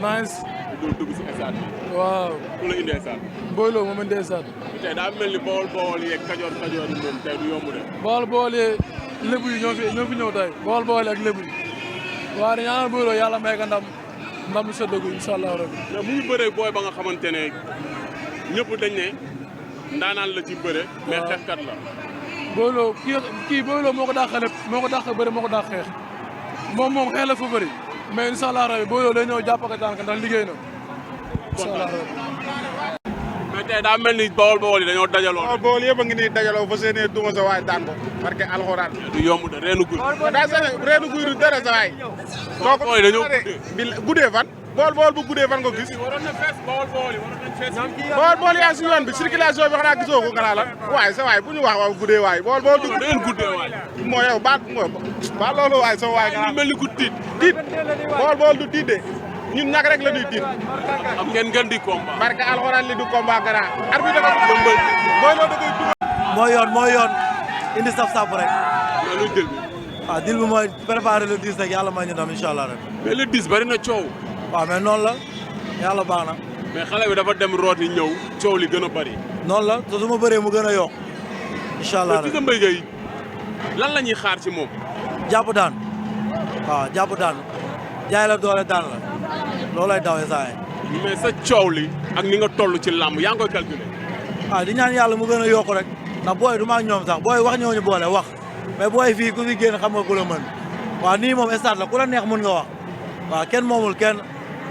nice. dugg si stade bi. waaw. ku la indi stade. Boylo moom indi stade. tey daa mel ni Bawol yeeg Kajoor yi moom tey du yomb de. Bawol yi lébu yi ñoo fi ñëw tey Bawol ak lébu yi waaw di ñaanal Boylo yàlla may ka ndam lu seddagu incha allah rabbi. mais mu ngi bëree booy ba nga xamante ne ñëpp dañ ne ndaanaan la ci bëre. mais xeexkat la. Boylo kii Boylo moo ko dàq lépp moo ko dàq bëre moo ko dàq xeex moom xeex la fa bëri mais incha allah rabbi Boylo day ñëw jàpp ak daan ka ndax liggéey na incha allah rabbi. mais tey daa mel ni Bawol yi dañoo dajaloo. Bawol yëpp a ngi nii dajaloo fa seenee duma sa waay daan ko parce que alxuraan. du yomb de reenu guy. daa seen reenu guy du dara sa waay. kooku mooy dañoo guddee fan. Bawol bu guddee fan nga gis. waroon na fees Bawol yi waroon nañ fees. Bawol yaa si yoon bi circulation bi xanaa gisoo ko nga naa la waaye sa waay bu ñu wax waaw guddee waay Bawol du. da ngeen guddee waay. moo yow baat loolu waay sa waay nga mel ni ku tiit. Bawol du tiit de ñun ñàkk rek la ñuy tiit. am ngeen di combat. parce que alxuraan li du combat gara. arbitre dafa mooy loolu da koy dugg. mooy yoon indi saf-saf rek. mais luy dil bi. waaw dil bi mooy préparer le 10 rek yàlla may ñu ndam incha allah rek. mais le 10 bari na coow. waaw mais noonu la yàlla baax na. mais xale bi dafa dem rooti ñëw coow li gën a bari. noonu la te su ma bëree mu gën a yokk incha allah rek. Fils de Mbaye Gueye lan la ñuy xaar ci moom. jàpp daan waaw jàpp daan jaay la doole daan la loolay dawee saa yi. mais sa coow li ak ni nga toll ci làmb yaa ngi koy calculer. waaw di ñaan yàlla mu gën a yokk rek ndax booy du ma ak ñoom sax booy wax ñoo ñu boole wax mais booy fii ku fi génn xam nga ku la mën waaw nii moom stade la ku la neex mën nga wax waaw kenn moomul kenn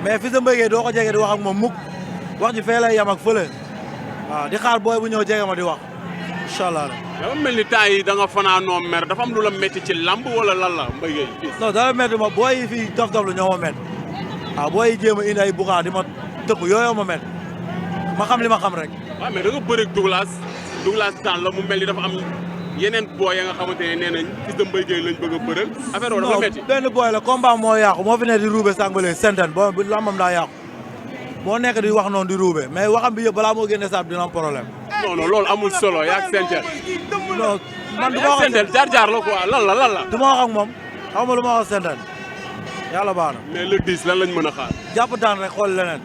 mais Fils de Mbaye Gueye doo ko jege di wax ak moom mukk wax ji fee lay yam ak fële waaw di xaar booy bu ñëw jege ma di wax incha allah rek. dafa mel ni temps yi da nga fanaanoo mer dafa am lu la métti ci làmb wala lan la Mbaye Gueye. non dara métti ma booy yi fii dof-dof lu ñoo ma métti waaw booy yi jéem a indi ay buxaa di ma tëpp yooyu ma métti ma xam li ma xam rek. waaw mais da nga bëreeg Douglas daan la mu mel ni dafa am yeneen booy ya nga xamante ne nee nañ Fils de Mbaye Gueye lañ bëgg a bëreel affaire boobu dafa métti. benn booy la combat moo yàqu moo fi ne di ruube sànq ba léegi centaine boo bu lambam daa yàqu moo nekk di wax noonu di ruube mais waxam bi yëpp balaa moo génne saab dina am problème. non loolu amul solo yaa ngi Sentel. non man du ma wax Sentel jaar la quoi lan la. du ma wax ak moom xaw ma lu ma wax centaine yàlla baax na. mais le 10 lan lañ mën a xaar. jàpp daan rek xool leneen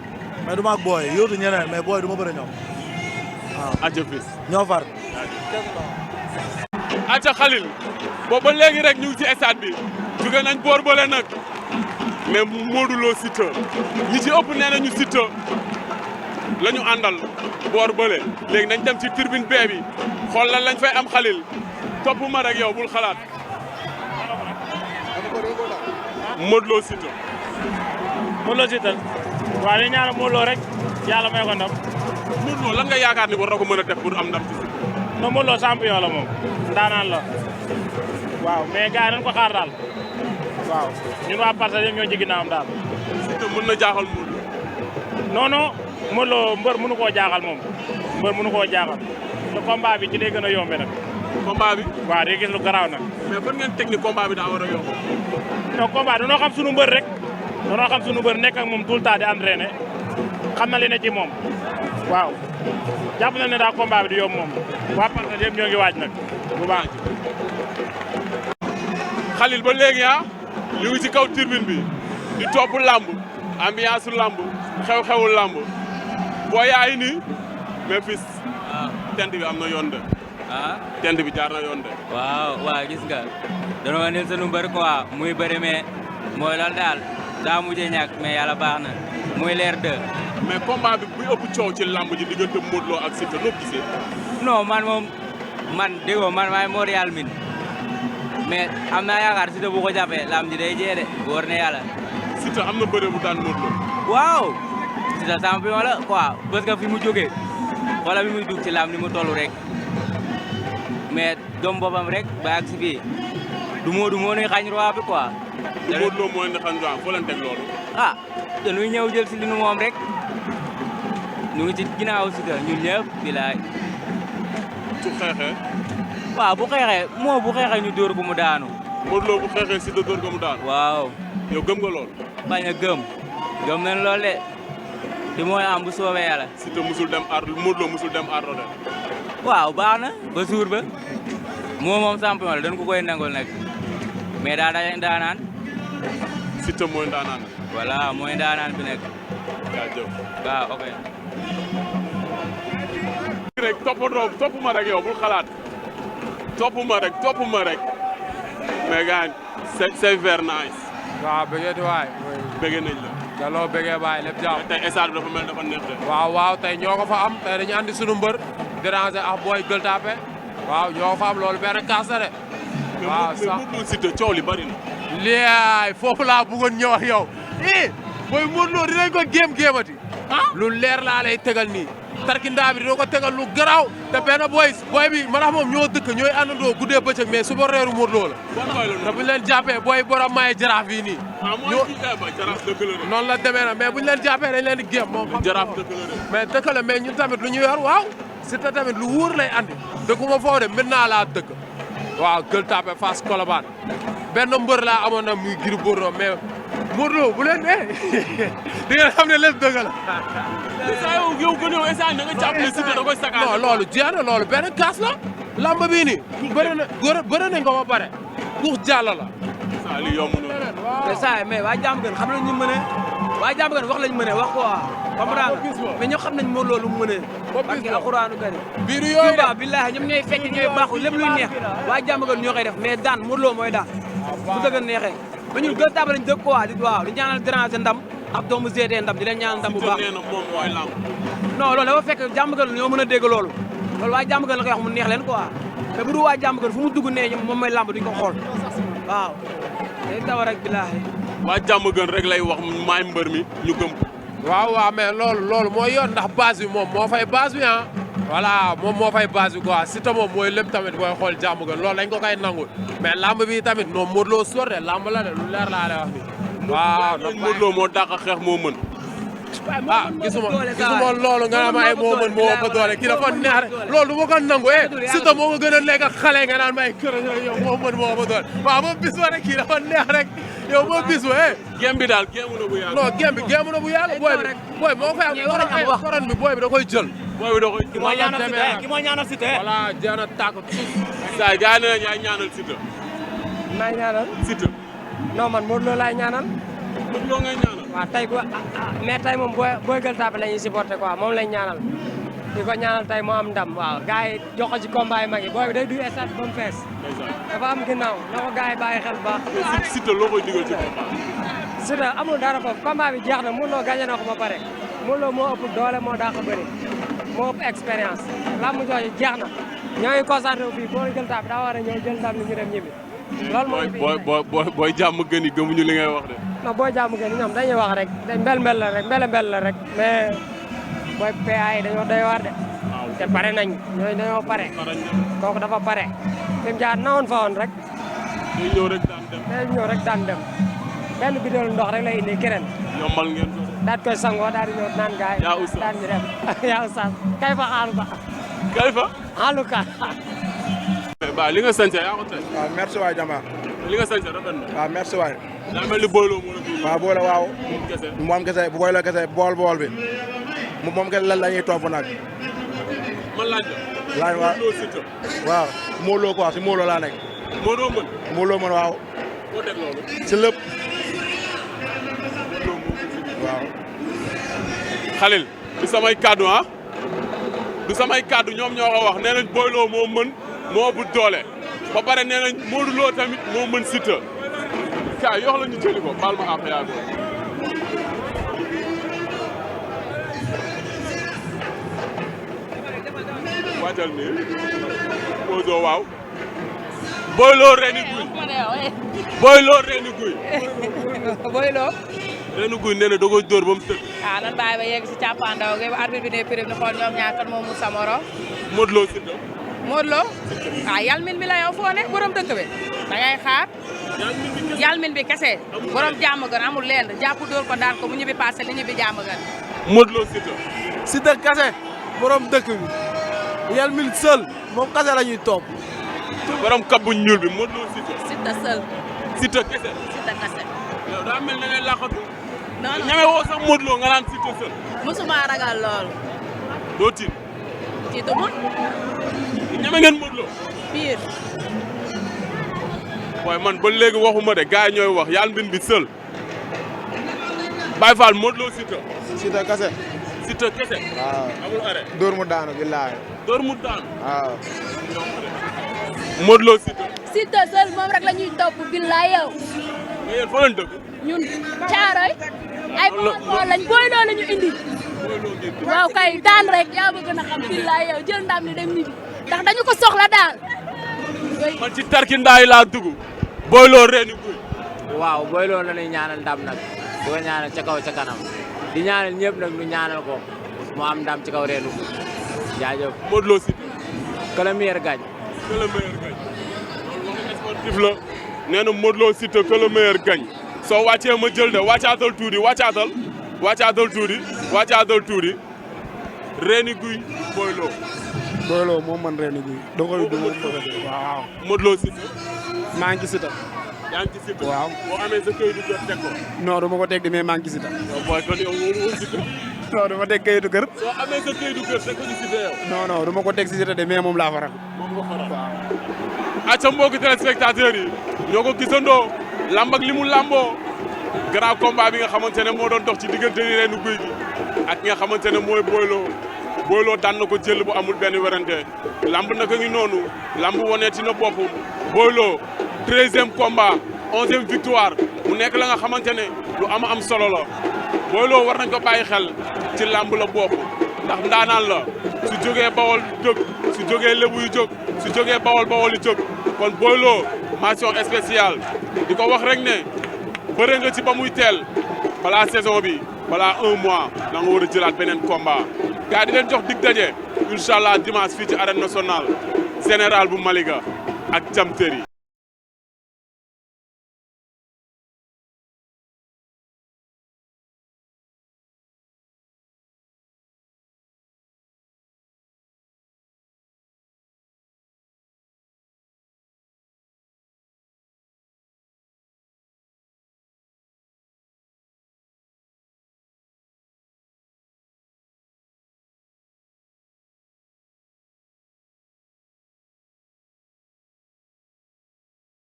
mais du ma ak booy yóotu ñeneen mais booy du ma bëri ñoom waaw. Adja Fils. ñoo far. Adja Khalil boobu ba léegi rek ñu ngi ci stade bi jóge nañ boor bële nag mais Modou Lo Siteu ñi ci ëpp nee nañu Siteu la ñu àndal boor bële léegi nañ dem ci tribune B bi xool lan lañ fay am Khalil topp ma rek yow bul xalaat Modou Lo Siteu. Modou Lo Siteu waaw li ñaanal Modou Lo rek yàlla may ko ndam. Modou Lo lan nga yaakaar ni war na ko mën a def pour am ndam ci Siteu. non Modou Lo champion la moom ndaanaan la waaw mais gars yi dañ ko xaar daal waaw ñun waa Parcelles yëpp ñoo ci ginnaawam daal. Siteu mën na jaaxal Modou Lo. non non Modou Lo mbër mënu koo jaaxal moom mbër mënu koo jaaxal te combat bi ci lay gën a yombe nag. combat bi. waaw day gis lu garaaw nag. mais fan ngeen teg ni combat bi daa war a yomb. non combat dañoo xam sunu mbër rek dañoo xam sunu mbër nekk ak moom tout le temps di entraîné xam na li ne ci moom waaw jàpp na ne daa combat bi di yomb moom waa Parcelles yëpp ñoo ngi waaj nag bu baax. Khalil ba léegi ñu ngi ci kaw tribune bi di topp lamb ambiance lamb xew-xewu lamb boo yaay nii mais Fils. tent bi am na yoon de. tent bi jaar na yoon de. waaw gis nga danoo andil sunu mbër quoi muy bëri mais mooy loolu daal daa mujjee ñàkk mais yàlla baax na muy leer de. mais combat bi buy ëpp coow ci lamb ji diggante Modou Lo ak Siteu noo gisee. non man déggoo man maay Montréal min mais am naa yaakaar Siteu bu ko jàppee lamb ji day jee de wóor na yàlla. Siteu am na bëre bu daan Modou Lo. waaw Siteu champion la quoi parce que fi mu jógee wala bi muy dugg ci lamb ni mu toll rek mais doom boppam rek ba ak si fii du Modou moo nuy xañ roi bi quoi. du Modou Lo moo indi xañ roi foo leen teg loolu. dañuy ñëw jël si li nu moom rek ñu ngi ci ginnaaw Siteu ñun ñëpp bilaay. su xeexee. waaw bu xeexee ñu dóor ko mu daanu. Modou Lo bu xeexee Siteu dóor ko mu daanu. waaw. yow gëm nga lool. bañ a gëm nañ lool de te mooy am bu soobee yàlla. Siteu musul dem aar Modou Lo musul dem aar de. waaw baax na ba suur ba moom champion la dañ ko koy nangol nag mais daa daanaan. Siteu mooy ndaanaan. voilà mooy daanaan bi nekk. jaajëf. waaw ok. rek topp ma rek yow bul xalaat topp ma rek mais gars c'est very nice. waaw bëggee di waay. bëggee nañ la. daloo bëggee baay lépp jàmm. tey stade bi dafa mel dafa neex de. waaw tey ñoo ko fa am tey dañu andi sunu mbër déranger ak booy Gueule Tapée waaw ñoo ko fa am loolu benn kaas la de. waaw sax mais Modou Siteu coow li bari na. liyaay foofu laa bëggoon ñëw ak yow booy Modou Lo dinañ ko géem-géemati lu leer laa lay tegal nii tarkindaa bi dina ko tegal lu garaaw te benn booy bi man ak moom ñoo dëkk ñooy àndandoo guddee bëccëg mais suba reeru Modou Lo la te buñu leen jàppee booy borom maye jaraaf yi nii jaraaf dëgg la de. noonu la demee na mais buñu leen jàppee dañ leen di géem moom jaraaf dëgg la de. mais dëkk la mais ñun tamit lu ñu yor waaw Siteu tamit lu wóor lay andi dëkkuma foofu de maintenant laa dëkk waaw Gueule Tapée Fass Colobane benn mbër laa amoon na muy Gris Bordeaux mais Modou Lo bu leen di ngeen xam ne lépp dëgg la. saa yow gën yow instant da nga jàpp ne Siteu da koy sakaan. non loolu jeex na loolu benn kaas la. lamba bii nii. bëri nañ ko ba pare. pour jàll la. saa li yomb na. mais saa mais waa jàmm gën xam nañ ñu mëne waa jàmm gën wax lañ mëne wax quoi. comprendre mais ñoo xam nañ moo loolu mu mëne. parce que alxuraanu kari. biiru yooyu de billahi ñoom ñooy fekk ñooy baaxu lépp luy neex waa jàmm gën ñoo koy def mais daan Modou Lo mooy daan. bu dëgg neexee mais ñun Gueule Tapée lañ dëkk quoi waaw di ñaanal déranger ndam ak doomu GT ndam di leen ñaanal ndam bu baax. nee na moom mooy lamb. non loolu dafa fekk jàmm gën ñoo mën a dégg loolu waa jàmm gën la koy wax mu neex leen quoi te bu du waa jàmm gën fu mu dugg nee ñoom moom mooy lamb duñ ko xool waaw day taw rek billahi waa jàmm gën rek lay wax maay mbër mi ñu gëm ko. waaw mais loolu mooy yoon ndax base bi moom moo fay base bi ah. voilà moom moo fay base bi quoi Siteu moom mooy lépp tamit booy xool jàmm gën loolu dañ ko koy nangul mais lamb bi tamit non Modou Lo sor de lamb la de lu leer laa lay wax ni waaw Modou Lo moo dàq xeex moo mën. gisuma loolu nga naan ma ay moo mën moo ëpp doole kii dafa neex rek loolu du ma ko nangu Siteu moo ko gën a nekk ak xale nga naan ma ay kër yow moo mën moo ëpp doole waaw moom bis ba rek kii dafa neex rek yow moom bis ba gem bi daal géemu na bu yàgg. non gem bi géemu na bu yàgg booy moo koy am koron bi booy bi da koy jël booy bi da koy. ki mooy ñaanal Siteu voilà jeena tàkk saa gaa ne yaay ñaanal Siteu. maay ñaanal Siteu. non man Modou Lo laay ñaanal. Modou Lo ngay ñaanal. waaw tey mais tey moom booy Gueule Tapée la ñuy supporté quoi moom lañ ñaanal di ko ñaanal tey moo am ndam waaw gars yi jox ko ci combat yi mag yi booy bi day duy stade ba mu fees dafa am ginnaaw na ko gars yi bàyyi xel bu baax. Siteu loo koy digal ci combat. Siteu amul dara foofu combat bi jeex na Modou Lo gagné na ko ba pare Modou Lo moo ëpp doole moo dàq bëri moo ëpp expérience lamb jooju jeex na ñoo ngi concentré wu fii booy Gueule Tapée daa war a ñëw jël ndam li ñu dem ñibbi. loolu booy jàmm gën yi gëmuñu li ngay wax de. non booy jàmm gën ñoom dañuy wax rek mbel la rek mbel la rek mais booy PA yi dañoo doy waar de. te pare nañ ñooñu dañoo pare. kooku dafa pare. fi mu jaar nawoon fa woon rek. day ñëw rek daan dem. benn bidon ndox rek lay indi keneen. yombal ngeen ko. daal koy sangoo daal di ñëw naan gaay yaa oustaz daan ñu dem yaa oustaz kay fa xaalu ka. kay fa. xaalu ka. waaw li nga sant yaa ko tey. waaw merci waay jama li nga sant rafet na. waaw merci waay. daa mel ni booloo moo la dugg. waaw boole waaw. kese. moom kese bu boole kese bool bi moom kese lan la ñuy topp nag. man laaj la. laaj waaw Modou Lo Siteu. waaw Modou Lo quoi si Modou Lo laa nekk. Modou mën. Modou Lo mën waaw. boo teg loolu. si lépp. waaw. Khalil du samay kaddu ah du samay kaddu ñoom ñoo ko wax nee nañ Boy Lo moo mën moo ëpp doole ba pare nee nañ Modou Lo tamit moo mën Siteu kaay yox la ñu jëli ko baal ma àq yaa ko wàccal nii Modou waaw Boy Lo reeni guy Boy Lo reeni guy Boy Lo reeni guy nee na da koy dóor ba mu tëdd nan bàyyi ba yegg si càppaandaw gi ba arbitre bi ne prime ni xool ñoom ñaar kan moo mu samoro Modou Lo Siteu Modou Lo yal min bi la yow foo ne borom dëkk bi da ngay xaar yal min bi kese borom jàmm gën amul leen jàpp dóor ko daan ko mu ñibbi passé li ñibbi jàmm gën Modou Lo Siteu Siteu kase borom dëkk bi yal min seul moom kase la ñuy topp borom kab bu ñuul bi Modou Lo Siteu Siteu seul Siteu kese Siteu kese yow daa mel na ngay laqatu non ñeme woo sax Modou Lo nga naan Siteu seul musuma ragal lool doo tiit tiituma ñeme ngeen Modou Lo pire waaye man ba léegi waxuma de gars yi ñooy wax yàlla mbin bi seul Baye Fall Modou Lo Siteu. Siteu kese. Siteu kese. waaw amul arrêt. dóor mu daanu billaay. dóor mu daanu. waaw. Modou Lo Siteu. Siteu seul moom rek la ñuy topp billaay yow. mais yéen foo leen dëkk. ñun caaroy ay bool lañ booy loo la ñu indi. waaw kay daan rek yaa bëgg na xam billaay yow jël ndam ni dem ñibbi ndax dañu ko soxla daal. man ci tarkindaa yi laa dugg. Boy Lo reeni guy. waaw Boy Lo la ñuy ñaanal ndam nag di ko ñaanal ca kaw ca kanam di ñaanal ñëpp nag ñu ñaanal ko mu am ndam ci kaw reenu guy jaajëf. Modou Lo Siteu. que le meilleur gagne. que le meilleur gagne. loolu waxu sportif la nee na Modou Lo Siteu que le meilleur gagne soo wàccee ma jël de wàccaatal tuuti wàccaatal tuuti reeni guy Boy Lo. Boy Lo moom man reeni guy. da koy du moom waaw. Modou Lo Siteu. maa ngi ci Siteu. yaa ngi ci Siteu. waaw boo amee sa këyitu kër teg ko. non du ma ko teg de mais maa ngi ci Siteu. yow booy kon yow wóorul Siteu. non du ma teg këyitu kër. soo amee sa këyitu kër teg ko ci Siteu yow. non du ma ko teg ci Siteu de mais moom laa faral. moom nga faral waaw. acca mbokki téléspectateurs yi ñoo ko gisandoo lamb ak li mu lamboo grand combat bi nga xamante ne moo doon dox ci diggante ni reenu guy gi ak nga xamante ne mooy Boy Lo. Boy Lo daan na ko jël bu amul benn werante lamb naka ngi noonu lamb woneeti na bopp Boy Lo 13e combat 11e victoire mu nekk la nga xamante ne lu am solo la Boy Lo war nañ ko bàyyi xel ci lamb la bopp ndax ndaanaan la su jógee Bawol jóg su jógee Lebu yu jóg su jógee Bawol yu jóg kon Boy Lo mention spéciale di ko wax rek ne bëre nga ci ba muy teel balaa saison bi balaa 1 mois da nga war a jëlaat beneen combat gaa di leen jox dig daje incha allah dimanche fii ci arène nationale général bu Malika ak Jamteri